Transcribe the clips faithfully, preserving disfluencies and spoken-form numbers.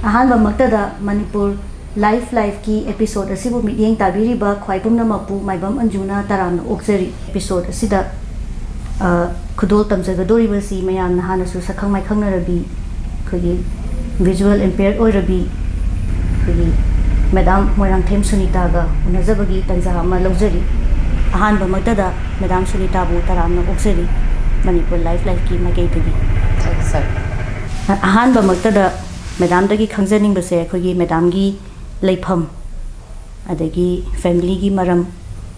ꯑꯍꯥꯟꯕꯃꯛꯇꯗ Manipur life ꯂꯥꯏꯐꯀꯤ episode ꯑꯁꯤꯕꯨ ꯃꯤꯠꯌꯦꯡ ꯇꯥꯕꯤꯔꯤꯕ ꯈ꯭ꯋꯥꯏ ꯄꯨꯝꯅꯃꯛꯄꯨ ꯃꯥꯏꯕꯝ ꯑꯟꯖꯨꯅ ꯇꯔꯥꯝꯅ ꯑꯣꯛꯆꯔꯤ꯫ ꯑꯦꯄꯤꯁꯣꯗ ꯑꯁꯤꯗ, ꯑ, ꯈꯨꯗꯣꯜ ꯇꯝꯖꯒꯗꯧꯔꯤꯕꯁꯤ ꯃꯌꯥꯝꯅ ꯍꯥꯟꯅꯁꯨ ꯁꯛꯈꯪ ꯃꯥꯏꯈꯪꯅꯔꯕꯤ, ꯑꯩꯈꯣꯏꯒꯤ ꯚꯤꯖꯨꯋꯦꯜ ꯏꯝꯄꯦꯌꯔꯗ ꯑꯣꯏꯔꯕꯤ, ꯑꯩꯈꯣꯏꯒꯤ ꯃꯦꯗꯥꯝ ꯃꯣꯏꯔꯥꯡꯊꯦꯝ ꯁꯨꯅꯤꯇꯥꯒ ꯎꯅꯖꯕꯒꯤ ꯇꯥꯟꯖꯥ ꯑꯃ ꯂꯧꯖꯔꯤ꯫ ꯑꯍꯥꯟꯕꯃꯛꯇꯗ ꯃꯦꯗꯥꯝ ꯁꯨꯅꯤꯇꯥꯕꯨ ꯇꯔꯥꯝꯅ ꯑꯣꯛꯆꯔꯤ ꯃꯅꯤꯄꯨꯔ ꯂꯥꯏꯐ ꯂꯥꯏꯐꯀꯤ ꯃꯥꯏꯀꯩꯗꯒꯤ꯫ ꯊꯦꯡꯛ ꯌꯨ, ꯁꯥꯔ꯫ ꯑꯍꯥꯟꯕꯃꯛꯇꯗ ꯃꯦꯗꯥꯝꯗꯒꯤ ꯈꯪꯖꯅꯤꯡꯕꯁꯦ ꯑꯩꯈꯣꯏꯒꯤ ꯃꯦꯗꯥꯝꯒꯤ ꯂꯩꯐꯝ, ꯑꯗꯒꯤ ꯐꯦꯃꯤꯂꯤꯒꯤ ꯃꯔꯝ,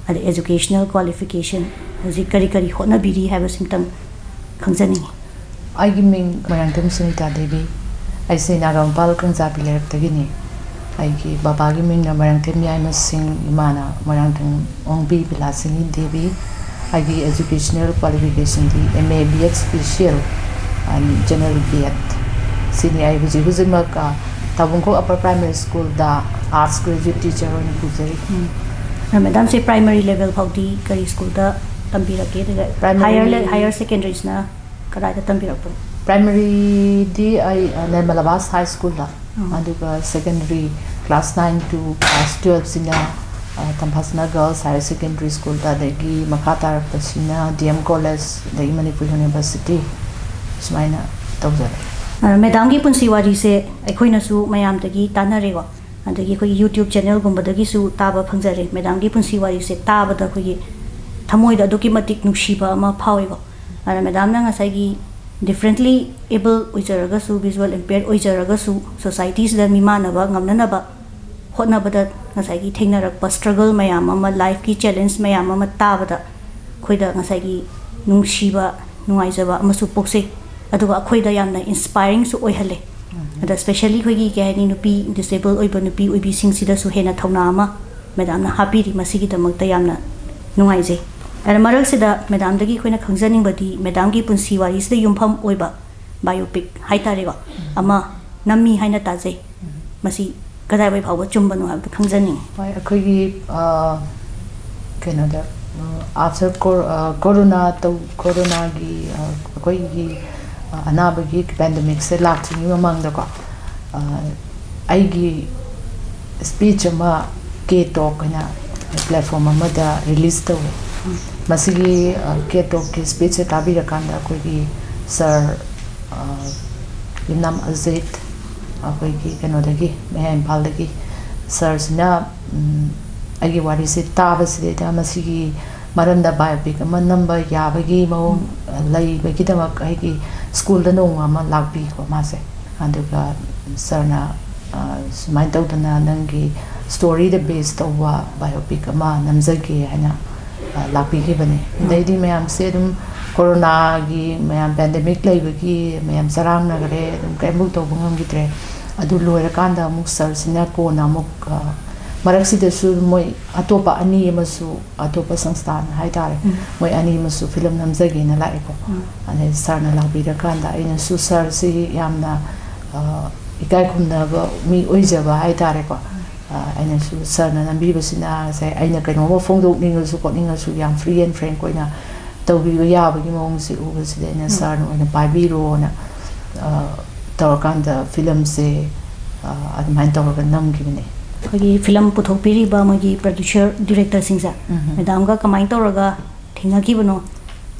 ꯑꯗꯩ ꯑꯦꯖꯨꯀꯦꯁꯅꯦꯜ ꯀ꯭ꯋꯥꯂꯤꯐꯤꯀꯦꯁꯟ, ꯍꯧꯖꯤꯛ ꯀꯔꯤ ꯀꯔꯤ ꯍꯣꯠꯅꯕꯤꯔꯤ ꯍꯥꯏꯕꯁꯤꯝꯇꯪ ꯈꯪꯖꯅꯤꯡꯉꯤ꯫ ꯑꯩꯒꯤ ꯃꯤꯡ ꯃꯣꯏꯔꯥꯡꯊꯦꯝ ꯁꯨꯅꯤꯇꯥ ꯗꯦꯕꯤ꯫ ꯑꯩꯁꯦ ꯅꯥꯒꯥꯃꯄꯥꯜ ꯀꯥꯡꯖꯥꯕꯤ ꯂꯩꯔꯛꯇꯒꯤꯅꯤ꯫ ꯑꯩꯒꯤ ꯕꯕꯥꯒꯤ ꯃꯤꯡꯅ ꯃꯣꯏꯔꯥꯡꯊꯦꯝ ꯌꯥꯏꯃ ꯁꯤꯡ, ꯏꯃꯥꯅ ꯃꯣꯏꯔꯥꯡꯊꯦꯝ ꯑꯣꯡꯕꯤ ꯕꯤꯂꯥꯁꯤꯅꯤ ꯗꯦꯕꯤ꯫ ꯑꯩꯒꯤ educational ꯀ꯭ꯋꯥꯂꯤꯐꯤꯀꯦꯁꯟꯗꯤ M A B Ed Special and General B Ed꯫ ꯁꯤꯅꯤ꯫ ꯑꯩ ꯍꯧꯖꯤꯛ ꯍꯧꯖꯤꯛꯃꯛ, ꯑ, ꯊꯥꯕꯨꯡꯈꯣꯛ ꯑꯞꯄꯔ ꯄ꯭ꯔꯥꯏꯃꯥꯔꯤ ꯁ꯭ꯀꯨꯜꯗ ꯑꯥꯔꯠꯁ ꯒ꯭ꯔꯦꯖꯨꯑꯦꯠ ꯇꯤꯆꯔ ꯑꯣꯏꯅ ꯄꯨꯖꯔꯤ꯫ ꯎꯝ꯫ ꯑ, ꯃꯦꯗꯥꯝꯁꯦ ꯄ꯭ꯔꯥꯏꯃꯥꯔꯤ ꯂꯦꯚꯦꯜ ꯐꯥꯎꯗꯤ ꯀꯔꯤ ꯁ꯭ꯀꯨꯜꯗ ꯇꯝꯕꯤꯔꯛꯀꯦ? ꯑꯗꯨꯒ ꯄ꯭ꯔꯥꯏꯃꯥꯔꯤ ꯍꯥꯌꯔ ꯂꯦ-, ꯍꯥꯌꯔ ꯁꯦꯀꯦꯟꯗꯔꯤꯁꯤꯅ ꯀꯗꯥꯏꯗ ꯇꯝꯕꯤꯔꯛꯄꯅꯣ? ꯄ꯭ꯔꯥꯏꯃꯥꯔꯤꯗꯤ ꯑꯩ, ꯑ, ꯅꯤꯔꯃꯂꯥ ꯕꯥꯁ ꯍꯥꯏ ꯁ꯭ꯀꯨꯜꯗ, ꯎꯝ꯫ ꯑꯗꯨꯒ secondary class nine to class twelve ꯁꯤꯅ, ꯑ, ꯇꯝꯐꯥꯁꯅꯥ ꯒꯔꯜꯁ ꯍꯥꯌꯔ ꯁꯦꯀꯦꯟꯗꯔꯤ ꯁ꯭ꯀꯨꯜꯗ, ꯑꯗꯒꯤ ꯃꯈꯥ ꯇꯥꯔꯛꯄꯁꯤꯅ D M ꯀꯣꯂꯦꯖ, ꯑꯗꯒꯤ ꯃꯅꯤꯄꯨꯔ ꯌꯨꯅꯤꯚꯔꯁꯤꯇꯤ, ꯁꯨꯃꯥꯏꯅ ꯇꯧꯖꯔꯦ꯫ ꯑ, ꯃꯦꯗꯥꯝꯒꯤ ꯄꯨꯟꯁꯤ ꯋꯥꯔꯤꯁꯦ ꯑꯩꯈꯣꯏꯅꯁꯨ ꯃꯌꯥꯝꯗꯒꯤ ꯇꯥꯟꯅꯔꯦꯀꯣ, ꯑꯗꯒꯤ ꯑꯩꯈꯣꯏꯒꯤ YouTube ꯆꯦꯅꯦꯜꯒꯨꯝꯕꯗꯒꯤꯁꯨ ꯇꯥꯕ ꯐꯪꯖꯔꯦ꯫ ꯃꯦꯗꯥꯝꯒꯤ ꯄꯨꯟꯁꯤ ꯋꯥꯔꯤꯁꯦ ꯇꯥꯕꯗ ꯑꯩꯈꯣꯏꯒꯤ ꯊꯃꯣꯏꯗ ꯑꯗꯨꯛꯀꯤ ꯃꯇꯤꯛ ꯅꯨꯡꯁꯤꯕ ꯑꯃ ꯐꯥꯎꯏꯀꯣ꯫ ꯑꯗ ꯃꯦꯗꯥꯝꯅ ꯉꯁꯥꯏꯒꯤ differently able ꯑꯣꯏꯖꯔꯒꯁꯨ, visual impaired ꯑꯣꯏꯖꯔꯒꯁꯨ, ꯁꯣꯁꯥꯏꯇꯤꯁꯤꯗ ꯃꯤꯃꯥꯟꯅꯕ ꯉꯝꯅꯅꯕ ꯍꯣꯠꯅꯕꯗ ꯉꯁꯥꯏꯒꯤ ꯊꯦꯡꯅꯔꯛꯄ ꯁ꯭ꯇ꯭ꯔꯒꯜ ꯃꯌꯥꯝ ꯑꯃ, ꯂꯥꯏꯐꯀꯤ ꯆꯦꯂꯦꯟꯖ ꯃꯌꯥꯝ ꯑꯃ ꯇꯥꯕꯗ ꯑꯩꯈꯣꯏꯗ ꯉꯁꯥꯏꯒꯤ ꯅꯨꯡꯁꯤꯕ, ꯅꯨꯡꯉꯥꯏꯖꯕ ꯑꯃꯁꯨ ꯄꯣꯛꯆꯩ꯫ ꯑꯗꯨꯒ ꯑꯩꯈꯣꯏꯗ ꯌꯥꯝꯅ ꯏꯟꯁꯄꯥꯏꯔꯤꯡꯁꯨ ꯑꯣꯏꯍꯜꯂꯦ꯫ ꯎꯝ꯫ ꯑꯗ ꯁ꯭ꯄꯦꯁꯦꯜꯂꯤ ꯑꯩꯈꯣꯏꯒꯤ, ꯀꯩ ꯍꯥꯏꯅꯤ, ꯅꯨꯄꯤ, ꯗꯤꯁꯦꯕꯜ ꯑꯣꯏꯕ ꯅꯨꯄꯤ ꯑꯣꯏꯕꯤꯁꯤꯡꯁꯤꯗꯁꯨ ꯍꯦꯟꯅ ꯊꯧꯅꯥ ꯑꯃ ꯃꯦꯗꯥꯝꯅ ꯍꯥꯞꯄꯤꯔꯤ꯫ ꯃꯁꯤꯒꯤꯗꯃꯛꯇ ꯌꯥꯝꯅ ꯅꯨꯡꯉꯥꯏꯖꯩ꯫ ꯑꯗ ꯃꯔꯛꯁꯤꯗ ꯃꯦꯗꯥꯝꯗꯒꯤ ꯑꯩꯈꯣꯏꯅ ꯈꯪꯖꯅꯤꯡꯕꯗꯤ ꯃꯦꯗꯥꯝꯒꯤ ꯄꯨꯟꯁꯤ ꯋꯥꯔꯤꯁꯤꯗ ꯌꯨꯝꯐꯝ ꯑꯣꯏꯕ ꯕꯥꯏꯑꯣꯄꯤꯛ ꯍꯥꯏꯇꯥꯔꯦꯀꯣ, ꯎꯝ꯫ ꯑꯃ ꯅꯝꯃꯤ ꯍꯥꯏꯅ ꯇꯥꯖꯩ꯫ ꯎꯝ꯫ ꯃꯁꯤ ꯀꯗꯥꯏꯋꯥꯏ ꯐꯥꯎꯕ ꯆꯨꯝꯕꯅꯣ ꯍꯥꯏꯕꯗꯨ ꯈꯪꯖꯅꯤꯡꯉꯤ꯫ ꯍꯣꯏ, ꯑꯩꯈꯣꯏꯒꯤ, ꯑ, ꯀꯩꯅꯣꯗ, ꯑ, after ꯀꯣ-, ꯑ, ꯀꯣꯔꯣꯅꯥ ꯇꯧ-, ꯀꯣꯔꯣꯅꯥꯒꯤ, ꯑ, ꯑꯩꯈꯣꯏꯒꯤ, ꯑ, ꯑꯅꯥꯕꯒꯤ ꯄꯦꯟꯗꯦꯃꯤꯛꯁꯦ ꯂꯥꯛꯇ꯭ꯔꯤꯉꯩ ꯃꯃꯥꯡꯗꯀꯣ, ꯑ, ꯑꯩꯒꯤ ꯁ꯭ꯄꯤꯆ ꯑꯃ ꯀꯦ ꯇꯣꯛ ꯍꯥꯏꯅ ꯄ꯭ꯂꯦꯠꯐꯣꯝ ꯑꯃꯗ ꯔꯤꯂꯤꯁ ꯇꯧꯋꯤ꯫ ꯃꯁꯤꯒꯤ, ꯑ, ꯀꯦ ꯇꯣꯛꯀꯤ ꯁ꯭ꯄꯤꯆꯁꯦ ꯇꯥꯕꯤꯔꯀꯥꯟꯗ ꯑꯩꯈꯣꯏꯒꯤ ꯁꯥꯔ, ꯑ, ꯌꯨꯝꯅꯥꯝ ꯑꯖꯤꯠ, ꯑꯩꯈꯣꯏꯒꯤ ꯀꯩꯅꯣꯗꯒꯤ, ꯃꯌꯥꯏ ꯏꯝꯐꯥꯜꯗꯒꯤ ꯁꯥꯔꯁꯤꯅ, ꯎꯝ, ꯑꯩꯒꯤ ꯋꯥꯔꯤꯁꯦ ꯇꯥꯕꯁꯤꯗꯩꯗ ꯃꯁꯤꯒꯤ ꯃꯔꯝꯗ ꯕꯥꯏꯑꯣꯄꯤꯛ ꯑꯃ ꯅꯝꯕ ꯌꯥꯕꯒꯤ ꯃꯑꯣꯡ ꯂꯩꯕꯒꯤꯗꯃꯛ ꯑꯩꯒꯤ ꯁ꯭ꯀꯨꯜꯗ ꯅꯣꯡꯃ ꯑꯃ ꯂꯥꯛꯄꯤꯀꯣ ꯃꯥꯁꯦ꯫ ꯑꯗꯨꯒ ꯁꯥꯔꯅ, ꯑ, "ꯁꯨꯃꯥꯏꯅ ꯇꯧꯗꯅ ꯅꯪꯒꯤ ꯁ꯭ꯇꯣꯔꯤꯗ ꯕꯦꯁ ꯇꯧꯕ ꯕꯥꯏꯑꯣꯄꯤꯛ ꯑꯃ ꯅꯝꯖꯒꯦ" ꯍꯥꯏꯅ, ꯑ, ꯂꯥꯛꯄꯤꯈꯤꯕꯅꯦ꯫ ꯑꯗꯩꯗꯤ ꯃꯌꯥꯝꯁꯦ ꯑꯗꯨꯝ ꯀꯣꯔꯣꯅꯥꯒꯤ ꯃꯌꯥꯝ ꯄꯦꯟꯗꯦꯃꯤꯛ ꯂꯩꯕꯒꯤ ꯃꯌꯥꯝ ꯆꯔꯥꯡꯅꯈ꯭ꯔꯦ, ꯑꯗꯨꯝ ꯀꯔꯤꯝꯐꯧ ꯇꯧꯕ ꯉꯝꯈꯤꯗ꯭ꯔꯦ꯫ ꯑꯗꯨ ꯂꯣꯏꯔꯀꯥꯟꯗ ꯑꯃꯨꯛ ꯁꯥꯔꯁꯤꯅ ꯀꯣꯟꯅ ꯑꯃꯨꯛ, ꯑ, ꯃꯔꯛꯁꯤꯗꯁꯨ ꯃꯣꯏ ꯑꯇꯣꯞꯄ ꯑꯅꯤ ꯑꯃꯁꯨ, ꯑꯇꯣꯞꯄ ꯁꯪꯁꯊꯥꯟ ꯍꯥꯏꯇꯥꯔꯦ, ꯎꯝ꯫ ꯃꯣꯏ ꯑꯅꯤ ꯑꯃꯁꯨ ꯐꯤꯂꯝ ꯅꯝꯖꯒꯦꯅ ꯂꯥꯛꯑꯦꯀꯣ꯫ ꯎꯝ꯫ ꯑꯗꯩ ꯁꯥꯔꯅ ꯂꯥꯛꯄꯤꯔꯀꯥꯟꯗ ꯑꯩꯅꯁꯨ ꯁꯥꯔꯁꯤ ꯌꯥꯝꯅ, ꯑ, ꯏꯀꯥꯏ ꯈꯨꯝꯅꯕ ꯃꯤ ꯑꯣꯏꯖꯕ ꯍꯥꯏꯇꯥꯔꯦꯀꯣ꯫ ꯑ, ꯑꯩꯅꯁꯨ ꯁꯥꯔꯅ ꯅꯝꯕꯤꯕꯁꯤꯅ ꯉꯁꯥꯏ ꯑꯩꯅ ꯀꯩꯅꯣꯝꯃ ꯐꯣꯡꯗꯣꯛꯅꯤꯡꯉꯁꯨ ꯈꯣꯠꯅꯤꯡꯉꯁꯨ ꯌꯥꯝ ꯐ꯭ꯔꯤ ꯑꯦꯟ ꯐ꯭ꯔꯦꯡꯛ ꯑꯣꯏꯅ ꯇꯧꯕꯤꯕ ꯌꯥꯕꯒꯤ ꯃꯑꯣꯡꯁꯦ ꯎꯕꯁꯤꯗ ꯑꯩꯅ ꯎꯝ꯫ ꯁꯥꯔꯅ ꯑꯣꯏꯅ ꯄꯥꯏꯕꯤꯔꯣꯅ, ꯑ, ꯇꯧꯔꯀꯥꯟꯗ ꯐꯤꯂꯝꯁꯦ, ꯑ, ꯑꯗꯨꯃꯥꯏꯅ ꯇꯧꯔꯒ ꯅꯝꯈꯤꯕꯅꯦ꯫ ꯑꯩꯈꯣꯏꯒꯤ ꯐꯤꯂꯝ ꯄꯨꯊꯣꯛꯄꯤꯔꯤꯕ ꯃꯣꯏꯒꯤ ꯄ꯭ꯔꯗ꯭ꯌꯨꯁꯔ, ꯗꯤꯔꯦꯛꯇꯔꯁꯤꯡꯁꯦ ꯎꯝ꯫ ꯃꯦꯗꯥꯝꯒ ꯀꯃꯥꯏꯅ ꯇꯧꯔꯒ ꯊꯦꯡꯅꯈꯤꯕꯅꯣ?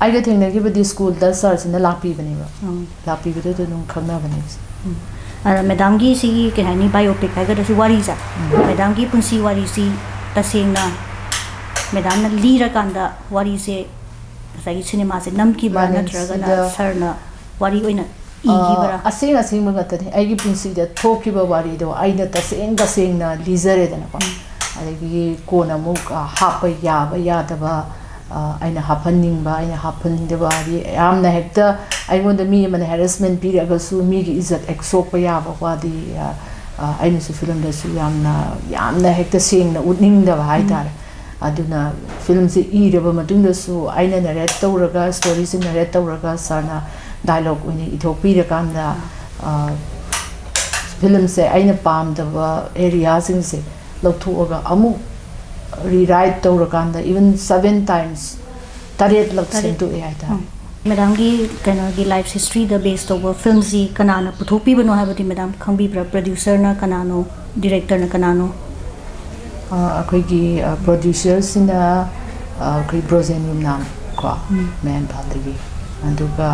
ꯑꯩꯒ ꯊꯦꯡꯅꯈꯤꯕꯗꯤ ꯁ꯭ꯀꯨꯜꯗ ꯁꯥꯔꯁꯤꯅ ꯂꯥꯛꯄꯤꯕꯅꯦꯕ꯫ ꯎꯝ꯫ ꯂꯥꯛꯄꯤꯕꯗꯨꯗ ꯑꯗꯨꯝ ꯈꯪꯅꯕꯅꯦ꯫ ꯎꯝ꯫ ꯑꯗ ꯃꯦꯗꯥꯝꯒꯤ ꯁꯤꯒꯤ, ꯀꯩ ꯍꯥꯏꯅꯤ, ꯕꯥꯏꯑꯣꯄꯤꯛ ꯍꯥꯏꯒꯗ꯭ꯔꯥ, ꯁꯤ ꯋꯥꯔꯤꯁꯦ, ꯎꯝ꯫ ꯃꯦꯗꯥꯝꯒꯤ ꯄꯨꯟꯁꯤ ꯋꯥꯔꯤꯁꯤ ꯇꯁꯦꯡꯅ ꯃꯦꯗꯥꯝꯅ ꯂꯤꯔꯀꯥꯟꯗ ꯋꯥꯔꯤꯁꯦ ꯉꯁꯥꯏꯒꯤ ꯁꯤꯅꯦꯃꯥꯁꯦ ꯅꯝꯈꯤꯕ꯭ꯔꯥ, ꯃꯥꯅꯦ, ꯅꯠꯇ꯭ꯔꯒꯅ ꯁꯤꯗ ꯁꯥꯔꯅ ꯋꯥꯔꯤ ꯑꯣꯏꯅ ꯏꯈꯤꯕꯔꯥ? ꯑ, ꯑꯁꯦꯡ ꯑꯁꯦꯡꯕ ꯉꯥꯛꯇꯅꯦ꯫ ꯑꯩꯒꯤ ꯄꯨꯟꯁꯤꯗ ꯊꯣꯛꯈꯤꯕ ꯋꯥꯔꯤꯗꯣ ꯑꯩꯅ ꯇꯁꯦꯡ ꯇꯁꯦꯡꯅ ꯂꯤꯖꯔꯦꯗꯅꯀꯣ꯫ ꯎꯝ꯫ ꯑꯗꯒꯤ ꯀꯣꯟꯅ ꯑꯃꯨꯛ, ꯑ, ꯍꯥꯞꯄ ꯌꯥꯕ ꯌꯥꯗꯕ, ꯑ, ꯑꯩꯅ ꯍꯥꯞꯍꯟꯅꯤꯡꯕ, ꯑꯩꯅ ꯍꯥꯞꯍꯟꯅꯤꯡꯗꯕ, ꯍꯥꯏꯗꯤ ꯌꯥꯝꯅ ꯍꯦꯛꯇ ꯑꯩꯉꯣꯟꯗ ꯃꯤ ꯑꯃꯅ ꯍꯦꯔꯦꯁꯃꯦꯟ ꯄꯤꯔꯛꯑꯒꯁꯨ ꯃꯤꯒꯤ ꯏꯖꯠ ꯍꯦꯛ ꯁꯣꯛꯄ ꯌꯥꯕ ꯋꯥꯗꯤ, ꯑ, ꯑ, ꯑꯩꯅꯁꯨ ꯐꯤꯂꯝꯗꯁꯨ ꯌꯥꯝꯅ, ꯌꯥꯝꯅ ꯍꯦꯛꯇ ꯁꯦꯡꯅ ꯎꯠꯅꯤꯡꯗꯕ ꯍꯥꯏꯇꯥꯔꯦ꯫ ꯎꯝ꯫ ꯑꯗꯨꯅ ꯐꯤꯂꯝꯁꯦ ꯏꯔꯕ ꯃꯇꯨꯡꯗꯁꯨ ꯑꯩꯅ ꯅꯦꯔꯦꯠ ꯇꯧꯔꯒ, ꯁ꯭ꯇꯣꯔꯤꯁꯦ ꯅꯦꯔꯦꯠ ꯇꯧꯔꯒ ꯁꯥꯔꯅ ꯗꯥꯏꯂꯣꯛ ꯑꯣꯏꯅ ꯏꯊꯣꯛꯄꯤꯔꯀꯥꯟꯗ, ꯑ, ꯐꯤꯂꯝꯁꯦ ꯑꯩꯅ ꯄꯥꯝꯗꯕ ꯑꯦꯔꯤꯌꯥꯁꯤꯡꯁꯦ ꯂꯧꯊꯣꯛꯑꯒ ꯑꯃꯨꯛ ꯔꯤꯔꯥꯏꯠ ꯇꯧꯔꯀꯥꯟꯗ, even seven times, ꯇꯔꯦꯠꯂꯛ ꯇꯔꯦꯠ꯫ ꯁꯦꯝꯗꯣꯛꯑꯦ ꯍꯥꯏꯇꯥꯔꯦ꯫ ꯎꯝ꯫ ꯃꯦꯗꯥꯝꯒꯤ ꯀꯩꯅꯣꯒꯤ ꯂꯥꯏꯐ ꯍꯤꯁꯇ꯭ꯔꯤꯗ ꯕꯦꯁ ꯇꯧꯕ ꯐꯤꯂꯝꯁꯤ ꯀꯅꯥꯅ ꯄꯨꯊꯣꯛꯄꯤꯕꯅꯣ ꯍꯥꯏꯕꯗꯤ ꯃꯦꯗꯥꯝ ꯈꯪꯕꯤꯕ꯭ꯔꯥ? ꯄ꯭ꯔꯗ꯭ꯌꯨꯁꯔꯅ ꯀꯅꯥꯅꯣ? ꯗꯤꯔꯦꯛꯇꯔꯅ ꯀꯅꯥꯅꯣ? ꯑ, ꯑꯩꯈꯣꯏꯒꯤ ꯄ꯭ꯔꯣꯗ꯭ꯌꯨꯁꯔꯁꯤꯅ ꯑꯩꯈꯣꯏ ꯕ꯭ꯔꯣꯖꯦꯟ ꯌꯨꯝꯅꯥꯝ ꯀꯣ, ꯃꯌꯥꯏ ꯏꯝꯐꯥꯜꯗꯒꯤ, ꯑꯗꯨꯒ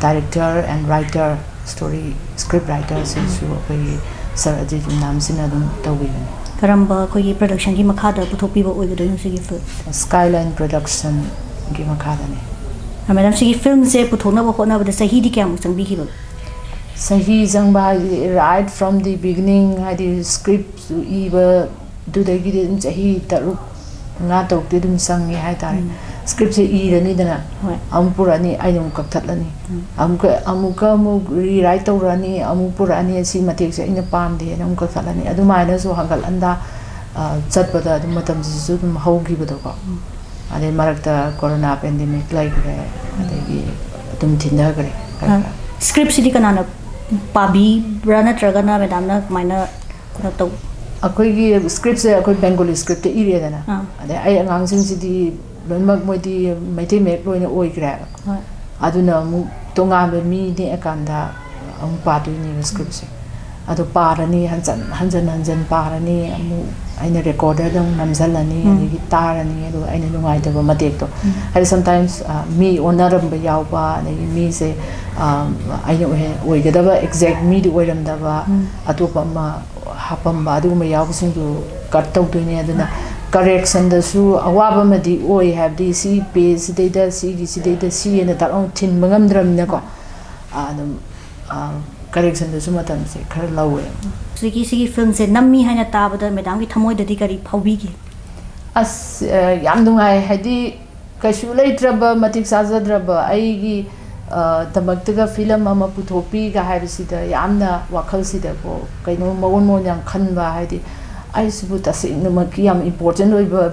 director and writer, story script ꯔꯥꯏꯇꯔꯁꯤꯁꯨ ꯑꯩꯈꯣꯏꯒꯤ ꯁꯥꯔ ꯑꯖꯤꯠ ꯌꯨꯝꯅꯥꯝꯁꯤꯅ ꯑꯗꯨꯝ ꯇꯧꯕꯤꯕꯅꯤ꯫ ꯀꯔꯝꯕ ꯑꯩꯈꯣꯏꯒꯤ ꯄ꯭ꯔꯗꯛꯁꯟꯒꯤ ꯃꯈꯥꯗ ꯄꯨꯊꯣꯛꯄꯤꯕ ꯑꯣꯏꯒꯗꯣꯏꯅꯣ ꯁꯤꯒꯤ ꯐꯤꯂꯝ? ꯁ꯭ꯀꯥꯏꯂꯥꯏꯟ ꯄ꯭ꯔꯗꯛꯁꯟꯒꯤ ꯃꯈꯥꯗꯅꯤ꯫ ꯃꯦꯗꯥꯝ, ꯁꯤꯒꯤ ꯐꯤꯂꯝꯁꯦ ꯄꯨꯊꯣꯛꯅꯕ ꯍꯣꯠꯅꯕꯗ ꯆꯍꯤꯗꯤ ꯀꯌꯥꯃꯨꯛ ꯆꯪꯕꯤꯈꯤꯕꯒꯦ? ꯆꯍꯤ ꯆꯪꯕ ꯍꯥꯏꯗꯤ right from the beginning, ꯍꯥꯏꯗꯤ ꯁ꯭ꯀ꯭ꯔꯤꯞꯁꯨ ꯏꯕꯗꯨꯗꯒꯤꯗꯤ ꯑꯗꯨꯝ ꯆꯍꯤ ꯇꯔꯨꯛ, ꯃꯉꯥ ꯇꯔꯨꯛꯇꯤ ꯑꯗꯨꯝ ꯆꯪꯉꯦ ꯍꯥꯏꯇꯥꯔꯦ꯫ ꯁ꯭ꯀ꯭ꯔꯤꯞꯁꯦ ꯏꯔꯅꯤꯗꯅ, ꯍꯣꯏ꯫ ꯑꯃꯨꯛ ꯄꯨꯔꯛꯑꯅꯤ, ꯑꯩꯅ ꯑꯃꯨꯛ ꯀꯛꯊꯠꯂꯅꯤ, ꯑꯃꯨꯛꯀ ꯑꯃꯨꯛꯀ ꯑꯃꯨꯛ ꯔꯤꯔꯥꯏꯠ ꯇꯧꯔꯛꯑꯅꯤ, ꯑꯃꯨꯛ ꯄꯨꯔꯛꯑꯅꯤ, ꯁꯤ ꯃꯇꯦꯛꯁꯦ ꯑꯩꯅ ꯄꯥꯝꯗꯦꯅ ꯑꯃꯨꯛ ꯀꯛꯊꯠꯂꯅꯤ, ꯑꯗꯨꯃꯥꯏꯅꯁꯨ ꯍꯟꯒꯠ ꯍꯟꯗ ꯑ, ꯆꯠꯄꯗ ꯑꯗꯨꯝ ꯃꯇꯝꯁꯤꯁꯨ ꯑꯗꯨꯝ ꯍꯧꯈꯤꯕꯗꯣꯀꯣ꯫ ꯑꯗꯩ ꯃꯔꯛꯇ ꯀꯣꯔꯣꯅꯥ ꯄꯦꯟꯗꯦꯃꯤꯛ ꯂꯩꯈ꯭ꯔꯦ, ꯑꯗꯒꯤ ꯑꯗꯨꯝ ꯊꯤꯟꯊꯈ꯭ꯔꯦ ꯈꯔ ꯈꯔ꯫ ꯁ꯭ꯀ꯭ꯔꯤꯞꯁꯤꯗꯤ ꯀꯅꯥꯅ ꯄꯥꯕꯤꯕ꯭ꯔꯥ, ꯅꯠꯇ꯭ꯔꯒꯅ ꯃꯦꯗꯥꯝꯅ ꯀꯃꯥꯏꯅ ꯀꯩꯅꯣ ꯇꯧ? ꯑꯩꯈꯣꯏꯒꯤ ꯁ꯭ꯀ꯭ꯔꯤꯞꯁꯦ ꯑꯩꯈꯣꯏ ꯕꯦꯡꯒꯣꯂꯤ ꯁ꯭ꯀ꯭ꯔꯤꯞꯇ ꯏꯔꯦꯗꯅ, ꯑꯥ꯫ ꯑꯗꯩ ꯑꯩ ꯑꯉꯥꯡꯁꯤꯡꯁꯤꯗꯤ ꯂꯣꯏꯅꯃꯛ ꯃꯣꯏꯗꯤ ꯃꯩꯇꯩ ꯃꯌꯦꯛ ꯂꯣꯏꯅ ꯑꯣꯏꯈ꯭ꯔꯦꯕ꯫ ꯍꯣꯏ꯫ ꯑꯗꯨꯅ ꯑꯃꯨꯛ ꯇꯣꯉꯥꯟꯕ ꯃꯤ ꯅꯦꯛꯑꯀꯥꯟꯗ ꯑꯃꯨꯛ ꯄꯥꯗꯣꯏꯅꯦꯕ ꯁ꯭ꯀ꯭ꯔꯤꯞꯁꯦ꯫ ꯑꯗꯣ ꯄꯥꯔꯅꯤ, ꯍꯟꯖꯟ ꯍꯟꯖꯟ ꯍꯟꯖꯟ ꯄꯥꯔꯅꯤ, ꯑꯃꯨꯛ ꯑꯩꯅ ꯔꯦꯀꯣꯔꯗꯔꯗ ꯑꯃꯨꯛ ꯅꯝꯁꯤꯜꯂꯅꯤ, ꯑꯗꯒꯤ ꯇꯥꯔꯅꯤ, ꯑꯗꯨꯒ ꯑꯩꯅ ꯅꯨꯡꯉꯥꯏꯇꯕ ꯃꯇꯦꯛꯇꯣ, ꯍꯥꯏꯗꯤ sometimes, ꯑ, ꯃꯤ ꯑꯣꯟꯅꯔꯝꯕ ꯌꯥꯎꯕ, ꯑꯗꯒꯤ ꯃꯤꯁꯦ, ꯑ, ꯑꯩꯅ ꯑꯣꯏꯍꯦ-, ꯑꯣꯏꯒꯗꯕ exact ꯃꯤꯗꯤ ꯑꯣꯏꯔꯝꯗꯕ, ꯑꯇꯣꯞꯄ ꯑꯃ ꯍꯥꯞꯄꯝꯕ, ꯑꯗꯨꯒꯨꯝꯕ ꯌꯥꯎꯕꯁꯤꯡꯗꯨ ꯀꯠ ꯇꯧꯗꯣꯏꯅꯦ꯫ ꯑꯗꯨꯅ ꯀꯔꯦꯛꯁꯟꯗꯁꯨ ꯑꯋꯥꯕ ꯑꯃꯗꯤ ꯑꯣꯏ, ꯍꯥꯏꯕꯗꯤ ꯁꯤ ꯄꯦꯖꯁꯤꯗꯩꯗ, ꯁꯤꯒꯤ ꯁꯤꯗꯩꯗ ꯁꯤ ꯍꯥꯏꯅ ꯗꯛ ꯂꯥꯎꯅ ꯊꯤꯟꯕ ꯉꯝꯗ꯭ꯔꯕꯅꯤꯅꯀꯣ꯫ ꯑꯗꯨꯝ, ꯑ, ꯀꯔꯦꯛꯁꯟꯗꯁꯨ ꯃꯇꯝꯁꯦ ꯈꯔ ꯂꯧꯋꯦ꯫ ꯍꯧꯖꯤꯛꯀꯤ ꯁꯤꯒꯤ ꯐꯤꯂꯝꯁꯦ ꯅꯝꯃꯤ ꯍꯥꯏꯅ ꯇꯥꯕꯗ ꯃꯦꯗꯥꯝꯒꯤ ꯊꯃꯣꯏꯗꯗꯤ ꯀꯔꯤ ꯐꯥꯎꯕꯤꯒꯦ? ꯑꯁ, ꯑ, ꯌꯥꯝ ꯅꯨꯡꯉꯥꯏ꯫ ꯍꯥꯏꯗꯤ ꯀꯩꯁꯨ ꯂꯩꯇ꯭ꯔꯕ, ꯃꯇꯤꯛ ꯆꯥꯖꯗ꯭ꯔꯕ ꯑꯩꯒꯤ, ꯑ, ꯗꯃꯛꯇꯒ ꯐꯤꯂꯝ ꯑꯃ ꯄꯨꯊꯣꯛꯄꯤꯒ ꯍꯥꯏꯕꯁꯤꯗ ꯌꯥꯝꯅ ꯋꯥꯈꯜꯁꯤꯗꯀꯣ ꯀꯩꯅꯣ ꯃꯑꯣꯟ ꯃꯑꯣꯟ ꯌꯥꯝ ꯈꯟꯕ, ꯍꯥꯏꯗꯤ ꯑꯩꯁꯤꯕꯨ ꯇꯁꯦꯡꯅꯃꯛꯀꯤ ꯌꯥꯝ ꯏꯝꯄꯣꯔꯇꯦꯟ ꯑꯣꯏꯕ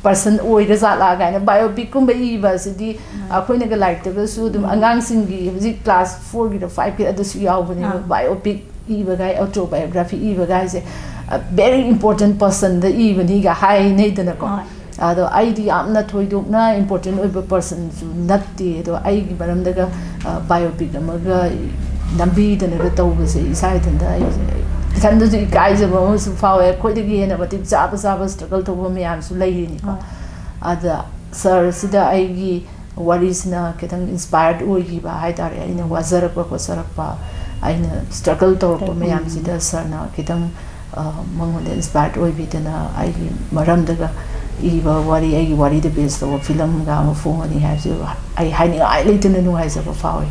ꯄꯔꯁꯟ ꯑꯣꯏꯔ ꯖꯥꯠꯂꯥ ꯀꯥꯏꯅ꯫ ꯕꯥꯏꯑꯣꯄꯤꯛꯀꯨꯝꯕ ꯏꯕ ꯑꯁꯤꯗꯤ ꯑꯩꯈꯣꯏꯅꯒ ꯂꯥꯏꯔꯤꯛꯇꯒꯁꯨ ꯑꯗꯨꯝ, ꯑꯉꯥꯡꯁꯤꯡꯒꯤ ꯍꯧꯖꯤꯛ ꯀ꯭ꯂꯥꯁ ꯐꯣꯔꯒꯤꯗ ꯐꯥꯏꯚꯀꯤꯗ ꯑꯗꯨꯁꯨ ꯌꯥꯎꯕꯅꯦꯕ, ꯑꯥ꯫ ꯕꯥꯏꯑꯣꯄꯤꯛ ꯏꯕꯒꯥꯏ, ꯑꯣꯇꯣꯕꯥꯏꯑꯣꯒ꯭ꯔꯥꯐꯤ ꯏꯕꯒꯥꯏꯁꯦ, ꯑ, very important personꯗ ꯏꯕꯅꯤꯒ ꯍꯥꯏꯅꯩꯗꯅꯀꯣ꯫ ꯍꯣꯏ꯫ ꯑꯗꯣ ꯑꯩꯗꯤ ꯌꯥꯝꯅ ꯊꯣꯏꯗꯣꯛꯅ ꯏꯝꯄꯣꯔꯇꯦꯟ ꯑꯣꯏꯕ ꯄꯔꯁꯟꯁꯨ ꯅꯠꯇꯦ꯫ ꯑꯗꯣ ꯑꯩꯒꯤ ꯃꯔꯝꯗꯒ ꯕꯥꯏꯑꯣꯄꯤꯛ ꯑꯃꯒ ꯅꯝꯕꯤꯗꯅꯒ ꯇꯧꯕꯁꯦ, ꯏꯁꯥ ꯏꯊꯟꯇ ꯑꯩꯁꯦ ꯏꯊꯟꯗꯁꯨ ꯏꯀꯥꯏꯖꯕ ꯑꯃꯁꯨ ꯐꯥꯎꯋꯦ꯫ ꯑꯩꯈꯣꯏꯗꯒꯤ ꯍꯦꯟꯅ ꯃꯇꯤꯛ ꯆꯥꯕ ꯆꯥꯕ ꯁ꯭ꯇ꯭ꯔꯒꯜ ꯇꯧꯕ ꯃꯌꯥꯝꯁꯨ ꯂꯩꯔꯤꯅꯤꯀꯣ꯫ ꯑꯗ ꯁꯥꯔꯁꯤꯗ ꯑꯩꯒꯤ ꯋꯥꯔꯤꯁꯤꯅ ꯈꯤꯇꯪ ꯏꯟꯁꯄꯥꯌꯔꯠ ꯑꯣꯏꯈꯤꯕ ꯍꯥꯏ ꯇꯥꯔꯦ꯫ ꯑꯩꯅ ꯋꯥꯖꯔꯛꯄ ꯈꯣꯠꯆꯔꯛꯄ, ꯑꯩꯅ ꯁ꯭ꯇ꯭ꯔꯒꯜ ꯇꯧꯔꯛꯄ ꯃꯌꯥꯝꯁꯤꯗ ꯁꯥꯔꯅ ꯈꯤꯇꯪ, ꯑ, ꯃꯉꯣꯟꯗ ꯏꯟꯁꯄꯥꯌꯔꯠ ꯑꯣꯏꯕꯤꯗꯅ ꯑꯩꯒꯤ ꯃꯔꯝꯗꯒ ꯏꯕ ꯋꯥꯔꯤ, ꯑꯩꯒꯤ ꯋꯥꯔꯤꯗ ꯕꯦꯁ ꯇꯧꯕ ꯐꯤꯂꯝꯒ ꯑꯃ ꯐꯣꯡꯒꯅꯤ ꯍꯥꯏꯕꯁꯤ ꯑꯩ ꯍꯥꯏꯅꯤꯡꯉꯥꯏ ꯂꯩꯇꯅ ꯅꯨꯡꯉꯥꯏꯖꯕ ꯐꯥꯎꯏ꯫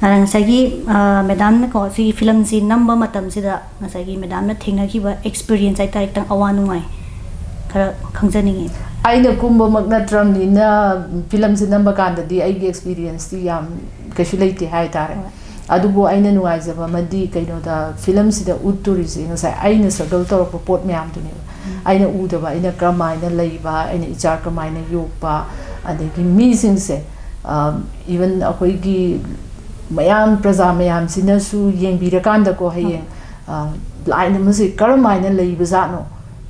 ꯑꯗ ꯉꯁꯥꯏꯒꯤ, ꯑ, ꯃꯦꯗꯥꯝꯅꯀꯣ ꯁꯤꯒꯤ ꯐꯤꯂꯝꯁꯤ ꯅꯝꯕ ꯃꯇꯝꯁꯤꯗ ꯉꯁꯥꯏꯒꯤ ꯃꯦꯗꯥꯝꯅ ꯊꯦꯡꯅꯈꯤꯕ ꯑꯦꯛꯁꯄꯤꯔꯤꯌꯦꯟꯁ ꯍꯥꯏꯇꯥꯔꯦ, ꯈꯤꯇꯪ ꯑꯋꯥ ꯅꯨꯡꯉꯥꯏ ꯈꯔ ꯈꯪꯖꯅꯤꯡꯉꯤ꯫ ꯑꯩꯅ ꯀꯨꯝꯕꯃꯛ ꯅꯠꯇ꯭ꯔꯕꯅꯤꯅ ꯐꯤꯂꯝꯁꯦ ꯅꯝꯕ ꯀꯥꯟꯗꯗꯤ ꯑꯩꯒꯤ ꯑꯦꯛꯁꯄꯤꯔꯤꯌꯦꯟꯁꯇꯤ ꯌꯥꯝ ꯀꯩꯁꯨ ꯂꯩꯇꯦ ꯍꯥꯏ ꯇꯥꯔꯦ꯫ ꯑꯗꯨꯕꯨ ꯑꯩꯅ ꯅꯨꯡꯉꯥꯏꯖꯕ ꯑꯃꯗꯤ ꯀꯩꯅꯣꯗ ꯐꯤꯂꯝꯁꯤꯗ ꯎꯠꯇꯣꯔꯤꯁꯦ ꯉꯁꯥꯏ ꯑꯩꯅ ꯁ꯭ꯇ꯭ꯔꯒꯜ ꯇꯧꯔꯛꯄ ꯄꯣꯠ ꯃꯌꯥꯝꯗꯨꯅꯦꯕ꯫ ꯑꯩꯅ ꯎꯗꯕ, ꯑꯩꯅ ꯀꯔꯝꯍꯥꯏꯅ ꯂꯩꯕ, ꯑꯩꯅ ꯏꯆꯥ ꯀꯃꯥꯏꯅ ꯌꯣꯛꯄ, ꯑꯗꯒꯤ ꯃꯤꯁꯤꯡꯁꯦ, ꯏꯚꯟ ꯑꯩꯈꯣꯏꯒꯤ ꯃꯌꯥꯝ ꯄ꯭ꯔꯖꯥ ꯃꯌꯥꯝꯁꯤꯅꯁꯨ ꯌꯦꯡꯕꯤꯔꯀꯥꯟꯗꯀꯣ, ꯍꯌꯦꯡ ꯂꯥꯏꯟ ꯑꯃꯁꯦ ꯀꯔꯝ ꯍꯥꯏꯅ ꯂꯩꯕꯖꯥꯠꯅꯣ,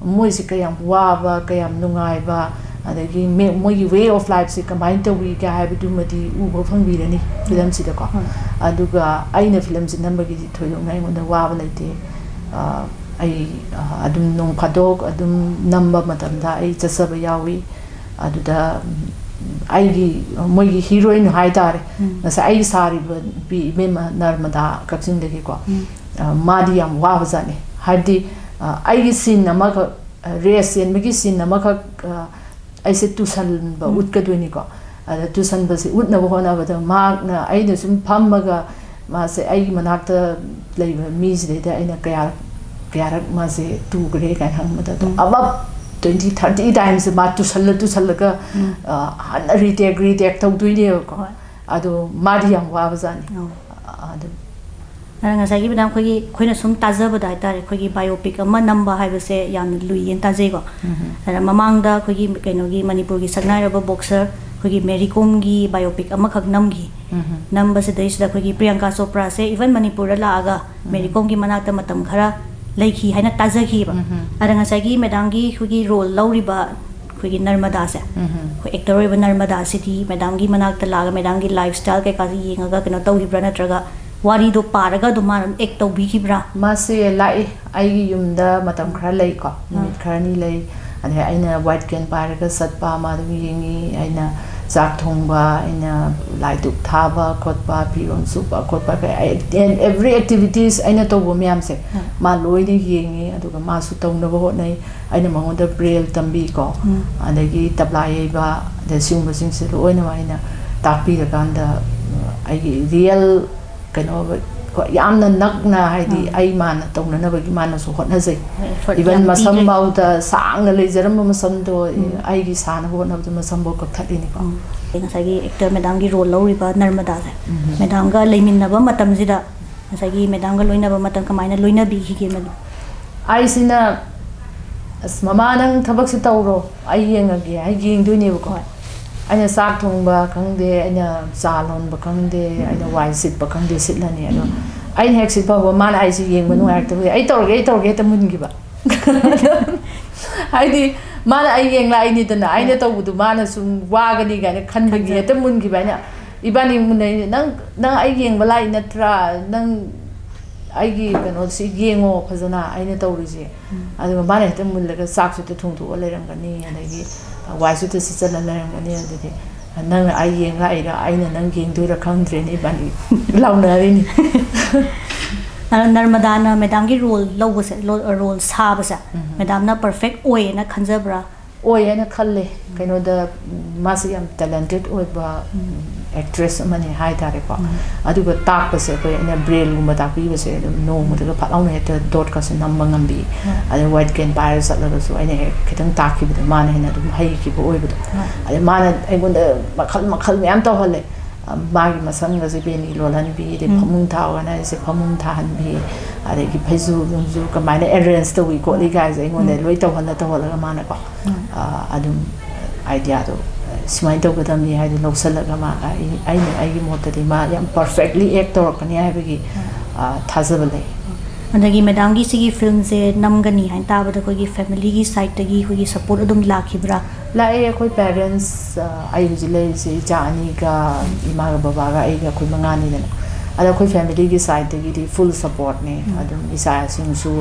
ꯃꯣꯏꯁꯦ ꯀꯌꯥꯝ ꯋꯥꯕ, ꯀꯌꯥꯝ ꯅꯨꯡꯉꯥꯏꯕ, ꯑꯗꯒꯤ ꯃꯦ- ꯃꯣꯏꯒꯤ ꯋꯦ ꯑꯣꯐ ꯂꯥꯏꯐꯁꯦ ꯀꯃꯥꯏꯅ ꯇꯧꯏꯒ ꯍꯥꯏꯕꯗꯨꯃꯗꯤ ꯎꯕ ꯐꯪꯕꯤꯔꯅꯤ ꯐꯤꯂꯝꯁꯤꯗꯀꯣ꯫ ꯑꯗꯨꯒ ꯑꯩꯅ ꯐꯤꯂꯝꯁꯤ ꯅꯝꯕꯒꯤꯗꯤ ꯊꯣꯏꯗꯣꯛꯅ ꯑꯩꯉꯣꯟꯗ ꯋꯥꯕ ꯂꯩꯇꯦ꯫ ꯑ, ꯑꯩ, ꯑ, ꯑꯗꯨꯝ ꯅꯣꯡ ꯐꯥꯗꯣꯛ ꯑꯗꯨꯝ ꯅꯝꯕ ꯃꯇꯝꯗ ꯑꯩ ꯆꯠꯆꯕ ꯌꯥꯎꯏ꯫ ꯑꯗꯨꯗ, ꯎꯝ, ꯑꯩꯒꯤ, ꯃꯣꯏꯒꯤ ꯍꯤꯔꯣꯏꯟ ꯍꯥꯏ ꯇꯥꯔꯦ, ꯉꯁꯥꯏ ꯑꯩꯒꯤ ꯁꯥꯔꯤꯕ ꯅꯨꯄꯤ ꯏꯕꯦꯝꯃ ꯅꯔꯃꯗꯥ ꯀꯛꯆꯤꯡꯗꯒꯤꯀꯣ, ꯑ, ꯃꯥꯗꯤ ꯌꯥꯝ ꯋꯥꯕꯖꯥꯠꯅꯤ꯫ ꯍꯥꯏꯕꯗꯤ, ꯑ, ꯑꯩꯒꯤ ꯁꯤꯟ ꯑꯃꯈꯛ, ꯑ, ꯔꯦꯁ ꯆꯦꯟꯕꯒꯤ ꯁꯤꯟ ꯑꯃꯈꯛ, ꯑ, ꯑꯩꯁꯦ ꯇꯨꯁꯟꯕ ꯎꯠꯀꯗꯣꯏꯅꯤꯀꯣ꯫ ꯑꯗ ꯇꯨꯁꯟꯕꯁꯦ ꯎꯠꯅꯕ ꯍꯣꯠꯅꯕꯗ ꯃꯍꯥꯛꯅ, ꯑꯩꯅ ꯁꯨꯝ ꯐꯝꯃꯒ ꯃꯥꯁꯦ ꯑꯩꯒꯤ ꯃꯅꯥꯛꯇ ꯂꯩꯕ ꯃꯤꯁꯤꯗꯩꯗ ꯑꯩꯅ ꯀꯌꯥ-, ꯀꯌꯥꯔꯛ ꯃꯥꯁꯦ ꯇꯨꯈ꯭ꯔꯦ ꯀꯥꯏꯅ ꯍꯪꯕꯗ, ꯑꯗꯨꯝ ꯑꯕꯞ ꯇ꯭ꯋꯦꯟꯇꯤ, ꯊꯥꯔꯇꯤ ꯇꯥꯏꯝꯁꯦ ꯃꯥ ꯇꯨꯁꯜꯂ ꯇꯨꯁꯜꯂꯒ, ꯑ, ꯍꯟꯅ ꯔꯤꯇꯦꯛ ꯔꯤꯇꯦꯛ ꯇꯧꯗꯣꯏꯅꯦꯕꯀꯣ꯫ ꯑꯗꯣ ꯃꯥꯗꯤ ꯌꯥꯝ ꯋꯥꯕꯖꯥꯠꯅꯤ꯫ ꯑꯗꯨꯝ ꯑꯗ ꯉꯁꯥꯏꯒꯤ ꯃꯦꯗꯥꯝ, ꯑꯩꯈꯣꯏꯒꯤ, ꯑꯩꯈꯣꯏꯅ ꯁꯨꯝ ꯇꯥꯖꯕꯗ ꯍꯥꯏꯇꯥꯔꯦ, ꯑꯩꯈꯣꯏꯒꯤ ꯕꯥꯏꯑꯣꯄꯤꯛ ꯑꯃ ꯅꯝꯕ ꯍꯥꯏꯕꯁꯦ ꯌꯥꯝꯅ ꯂꯨꯏꯌꯦꯅ ꯇꯥꯖꯩꯀꯣ꯫ ꯑꯗ ꯃꯃꯥꯡꯗ ꯑꯩꯈꯣꯏꯒꯤ ꯀꯩꯅꯣꯒꯤ ꯃꯅꯤꯄꯨꯔꯒꯤ ꯁꯛꯅꯥꯏꯔꯕ ꯕꯣꯛꯁꯔ ꯑꯩꯈꯣꯏꯒꯤ ꯃꯦꯔꯤ ꯀꯣꯝꯒꯤ ꯕꯥꯏꯑꯣꯄꯤꯛ ꯑꯃꯈꯛ ꯅꯝꯈꯤ꯫ ꯅꯝꯕꯁꯤꯗꯩꯁꯤꯗ ꯑꯩꯈꯣꯏꯒꯤ ꯄ꯭ꯔꯤꯌꯥꯡꯀꯥ ꯆꯣꯄ꯭ꯔꯥꯁꯦ ꯏꯚꯟ ꯃꯅꯤꯄꯨꯔꯗ ꯂꯥꯛꯑꯒ ꯃꯦꯔꯤ ꯀꯣꯝꯒꯤ ꯃꯅꯥꯛꯇ ꯃꯇꯝ ꯈꯔ ꯂꯩꯈꯤ ꯍꯥꯏꯅ ꯇꯥꯖꯈꯤꯕ꯫ ꯑꯗ ꯉꯁꯥꯏꯒꯤ ꯃꯦꯗꯥꯝꯒꯤ ꯑꯩꯈꯣꯏꯒꯤ ꯔꯣꯜ ꯂꯧꯔꯤꯕ ꯑꯩꯈꯣꯏꯒꯤ ꯅꯔꯃꯗꯥꯁꯦ, ꯑꯩꯈꯣꯏ ꯑꯦꯛꯇꯔ ꯑꯣꯏꯕ ꯅꯔꯃꯗꯥꯁꯤꯗꯤ ꯃꯦꯗꯥꯝꯒꯤ ꯃꯅꯥꯛꯇ ꯂꯥꯛꯑꯒ ꯃꯦꯗꯥꯝꯒꯤ ꯂꯥꯏꯐ ꯁ꯭ꯇꯥꯏꯜ ꯀꯩꯀꯥꯁꯦ ꯌꯦꯡꯉꯒ ꯀꯩꯅꯣ ꯇꯧꯈꯤꯕ꯭ꯔꯥ, ꯅꯠꯇ꯭ꯔꯒ ꯋꯥꯔꯤꯗꯣ ꯄꯥꯔꯒ ꯑꯗꯨꯝ ꯃꯥꯅ ꯑꯦꯛ ꯇꯧꯕꯤꯈꯤꯕ꯭ꯔꯥ? ꯃꯥꯁꯦ ꯂꯥꯛꯏ꯫ ꯑꯩꯒꯤ ꯌꯨꯝꯗ ꯃꯇꯝ ꯈꯔ ꯂꯩꯀꯣ, ꯅꯨꯃꯤꯠ ꯈꯔꯅꯤ ꯂꯩ꯫ ꯑꯗꯩ ꯑꯩꯅ ꯋꯥꯏꯠ ꯀꯦꯟ ꯄꯥꯏꯔꯒ ꯆꯠꯄ ꯃꯥ ꯑꯗꯨꯝ ꯌꯦꯡꯉꯤ, ꯑꯩꯅ ꯆꯥꯛ ꯊꯣꯡꯕ, ꯑꯩꯅ ꯂꯥꯏ ꯙꯨꯛ ꯊꯥꯕ ꯈꯣꯠꯄ, ꯐꯤꯔꯣꯜ ꯁꯨꯕ ꯈꯣꯠꯄ, every activities ꯑꯩꯅ ꯇꯧꯕ ꯃꯌꯥꯝꯁꯦ ꯃꯥ ꯂꯣꯏꯅ ꯌꯦꯡꯉꯤ꯫ ꯑꯗꯨꯒ ꯃꯥꯁꯨ ꯇꯧꯅꯕ ꯍꯣꯠꯅꯩ꯫ ꯑꯩꯅ ꯃꯉꯣꯟꯗ ꯕ꯭ꯔꯦꯜ ꯇꯝꯕꯤꯀꯣ, ꯑꯗꯒꯤ ꯇꯕ꯭ꯂꯥ ꯌꯩꯕ, ꯑꯗꯩ ꯁꯤꯒꯨꯝꯕꯁꯤꯡꯁꯦ ꯂꯣꯏꯅꯃꯛ ꯑꯩꯅ ꯇꯥꯛꯄꯤꯔꯀꯥꯟꯗ ꯑꯩꯒꯤ ꯔꯤꯌꯦꯜ ꯀꯩꯅꯣ, ꯌꯥꯝꯅ ꯅꯛꯅ, ꯍꯥꯏꯗꯤ ꯑꯩ ꯃꯥꯅ ꯇꯧꯅꯅꯕꯒꯤ ꯃꯥꯅꯁꯨ ꯍꯣꯠꯅꯖꯩ꯫ Effort ꯏꯚꯟ ꯌꯥꯝ ꯄꯤꯈ꯭ꯔꯦ꯫ ꯃꯁꯝꯐꯥꯎꯗ ꯁꯥꯡꯅ ꯂꯩꯖꯔꯝꯕ ꯃꯁꯝꯗꯣ ꯑꯩꯒꯤ ꯁꯥꯅꯕ ꯍꯣꯠꯅꯕꯗ ꯃꯁꯝꯐꯥꯎ ꯀꯛꯊꯠꯂꯤꯅꯤꯀꯣ꯫ ꯉꯁꯥꯏꯒꯤ ꯑꯦꯛꯇꯔ ꯃꯦꯗꯥꯝꯒꯤ ꯔꯣꯜ ꯂꯧꯔꯤꯕ ꯅꯔꯃꯗꯥꯁꯦ, ꯃꯦꯗꯥꯝꯒ ꯂꯩꯃꯤꯟꯅꯕ ꯃꯇꯝꯁꯤꯗ, ꯉꯁꯥꯏꯒꯤ ꯃꯦꯗꯥꯝꯒ ꯂꯣꯏꯅꯕ ꯃꯇꯝ ꯀꯃꯥꯏꯅ ꯂꯣꯏꯅꯕꯤꯈꯤꯒꯦ ꯃꯦꯗꯥꯝ? ꯑꯩꯁꯤꯅ, "ꯑꯁ, ꯃꯃꯥ, ꯅꯪ ꯊꯕꯛꯁꯤ ꯇꯧꯔꯣ, ꯑꯩ ꯌꯦꯡꯉꯒꯦ" ꯍꯥꯏ ꯌꯦꯡꯗꯣꯏꯅꯦꯕꯀꯣ꯫ ꯑꯩꯅ ꯆꯥꯛ ꯊꯣꯡꯕ ꯈꯪꯗꯦ, ꯑꯩꯅ ꯆꯥ ꯂꯣꯟꯕ ꯈꯪꯗꯦ, ꯑꯩꯅ ꯋꯥꯏ ꯁꯤꯠꯄ ꯈꯪꯗꯦ, ꯁꯤꯠꯂꯅꯤ꯫ ꯑꯗꯣ ꯑꯩꯅ ꯍꯦꯛ ꯁꯤꯠꯄ ꯍꯧꯕ, ꯃꯥꯅ ꯑꯩꯁꯦ ꯌꯦꯡꯕ ꯅꯨꯡꯉꯥꯏꯔꯛꯇꯕꯒꯤ, "ꯑꯩ ꯇꯧꯔꯒꯦ, ꯑꯩ ꯇꯧꯔꯒꯦ" ꯍꯦꯛꯇ ꯃꯨꯟꯈꯤꯕ꯫ ꯍꯥꯏꯗꯤ ꯃꯥꯅ ꯑꯩ ꯌꯦꯡꯂꯛꯏꯅꯤꯗꯅ, ꯑꯩꯅ ꯇꯧꯕꯗꯨ ꯃꯥꯅ ꯁꯨꯝ ꯋꯥꯒꯅꯤ ꯀꯥꯏꯅ ꯈꯟꯕꯒꯤ ꯍꯦꯛꯇ ꯃꯨꯟꯈꯤꯕ꯫ ꯑꯩꯅ, ꯏꯕꯥꯅꯤ ꯃꯨꯟꯅꯩ, "ꯅꯪ, ꯅꯪ ꯑꯩ ꯌꯦꯡꯕ ꯂꯥꯛꯏ ꯅꯠꯇ꯭ꯔꯥ? ꯅꯪ ꯑꯩꯒꯤ ꯀꯩꯅꯣꯁꯤ ꯌꯦꯡꯉꯣ ꯐꯖꯅ ꯑꯩꯅ ꯇꯧꯔꯤꯁꯦ"꯫ ꯑꯗꯨꯒ ꯃꯥꯅ ꯍꯦꯛꯇ ꯃꯨꯜꯂꯒ ꯆꯥꯛꯁꯨ ꯍꯦꯛꯇ ꯊꯣꯡꯗꯣꯛꯑ ꯂꯩꯔꯝꯒꯅꯤ, ꯑꯗꯒꯤ ꯋꯥꯏꯁꯨ ꯍꯦꯛꯇ ꯁꯤꯠꯆꯜꯂ ꯂꯩꯔꯝꯒꯅꯤ꯫ ꯑꯗꯨꯗꯤ, "ꯅꯪꯅ ꯑꯩ ꯌꯦꯡ ꯂꯥꯛꯏꯔꯥ, ꯑꯩꯅ ꯅꯪ ꯌꯦꯡꯗꯣꯏꯔꯥ ꯈꯪꯗ꯭ꯔꯦꯅꯦ", ꯏꯕꯥꯅꯤ ꯂꯥꯎꯅꯔꯤꯅꯤ꯫ ꯑ, ꯅꯔꯃꯗꯥꯅ ꯃꯦꯗꯥꯝꯒꯤ ꯔꯣꯜ ꯂꯧꯕꯁꯦ, ꯂꯣ-, ꯔꯣꯜ ꯁꯥꯕꯁꯦ, ꯃꯦꯗꯥꯝꯅ ꯄꯔꯐꯦꯛ ꯑꯣꯏꯌꯦꯅ ꯈꯟꯖꯕ꯭ꯔꯥ? ꯑꯣꯏ ꯍꯥꯏꯅ ꯈꯜꯂꯦ꯫ ꯀꯩꯅꯣꯗ, ꯎꯝ, ꯃꯥꯁꯤ ꯌꯥꯝ ꯇꯦꯂꯦꯟꯇꯦꯠ ꯑꯣꯏꯕ, ꯎꯝ, ꯑꯦꯛꯇ꯭ꯔꯦꯁ ꯑꯃꯅꯤ ꯍꯥꯏ ꯇꯥꯔꯦꯀꯣ꯫ ꯑꯗꯨꯒ ꯇꯥꯛꯄꯁꯦ ꯑꯩꯈꯣꯏ, ꯑꯩꯅ ꯕ꯭ꯔꯦꯜꯒꯨꯝꯕ ꯇꯥꯛꯄꯤꯕꯁꯦ ꯑꯗꯨꯝ ꯅꯣꯡꯃꯗꯒ ꯐꯠ ꯂꯥꯎꯅ ꯍꯦꯛꯇ ꯗꯣꯠꯀꯁꯦ ꯅꯝꯕ ꯉꯝꯕꯤ꯫ ꯑꯗꯩ ꯋꯥꯏꯠ ꯀꯦꯟ ꯄꯥꯏꯔ ꯆꯠꯂꯒꯁꯨ ꯑꯩꯅ ꯍꯦꯛ ꯈꯤꯇꯪ ꯇꯥꯛꯈꯤꯕꯗ ꯃꯥꯅ ꯍꯦꯟꯅ ꯑꯗꯨꯝ ꯍꯩꯈꯤꯕ ꯑꯣꯏꯕꯗꯣ꯫ ꯑꯗꯩ ꯃꯥꯅ ꯑꯩꯉꯣꯟꯗ ꯃꯈꯜ ꯃꯈꯜ ꯃꯌꯥꯝ ꯇꯧꯍꯜꯂꯦ꯫ ꯑ, ꯃꯥꯒꯤ ꯃꯁꯝꯒꯁꯦ ꯕꯦꯅꯤ ꯂꯣꯜꯍꯟꯕꯤ, ꯑꯗꯩ ꯐꯃꯨꯡ ꯊꯥꯎ ꯍꯥꯏꯅ ꯍꯥꯏꯁꯦ ꯐꯃꯨꯡ ꯊꯥꯍꯟꯕꯤ, ꯑꯗꯒꯤ ꯐꯩꯖꯨꯞ ꯅꯨꯡꯖꯨ ꯀꯃꯥꯏꯅ ꯑꯦꯔꯦꯟꯖ ꯇꯧꯏ ꯈꯣꯠꯂꯤ ꯀꯥꯏꯁꯦ ꯑꯩꯉꯣꯟꯗ ꯂꯣꯏ ꯇꯧꯍꯜꯂ ꯇꯧꯍꯜꯂꯒ ꯃꯥꯅꯀꯣ, ꯑ, ꯑꯗꯨꯝ ꯑꯥꯏꯗꯤꯌꯥꯗꯣ ꯁꯨꯃꯥꯏꯅ ꯇꯧꯒꯗꯕꯅꯤ ꯍꯥꯏꯗꯤ ꯂꯧꯁꯜꯂꯒ ꯃꯥ, ꯑꯩ, ꯑꯩꯅ, ꯑꯩꯒꯤ ꯃꯣꯠꯇꯗꯤ ꯃꯥ ꯌꯥꯝ ꯄꯔꯐꯦꯛꯂꯤ ꯑꯦꯛ ꯇꯧꯔꯛꯀꯅꯤ ꯍꯥꯏꯕꯒꯤ, ꯑ, ꯊꯥꯖꯕ ꯂꯩ꯫ ꯑꯗꯒꯤ ꯃꯦꯗꯥꯝꯒꯤ ꯁꯤꯒꯤ ꯐꯤꯂꯝꯁꯦ ꯅꯝꯒꯅꯤ ꯍꯥꯏꯅ ꯇꯥꯕꯗ ꯑꯩꯈꯣꯏꯒꯤ ꯐꯦꯃꯤꯂꯤꯒꯤ ꯁꯥꯏꯠꯇꯒꯤ ꯑꯩꯈꯣꯏꯒꯤ ꯁꯄꯣꯔꯠ ꯑꯗꯨꯝ ꯂꯥꯛꯈꯤꯕ꯭ꯔꯥ? ꯂꯥꯛꯑꯦ꯫ ꯑꯩꯈꯣꯏ ꯄꯦꯔꯦꯟꯁ, ꯑꯩ ꯍꯧꯖꯤꯛ ꯂꯩꯔꯤꯁꯦ ꯏꯆꯥ ꯑꯅꯤꯒ ꯏꯃꯥꯒ ꯕꯕꯥꯒ ꯑꯩꯒ, ꯑꯩꯈꯣꯏ ꯃꯉꯥꯅꯤꯗꯅ꯫ ꯑꯗ ꯑꯩꯈꯣꯏ ꯐꯦꯃꯤꯂꯤꯒꯤ ꯁꯥꯏꯠꯇꯒꯤꯗꯤ ꯐꯨꯜ ꯁꯄꯣꯔꯠꯅꯦ꯫ ꯑꯗꯨꯝ ꯏꯆꯥꯁꯤꯡꯁꯨ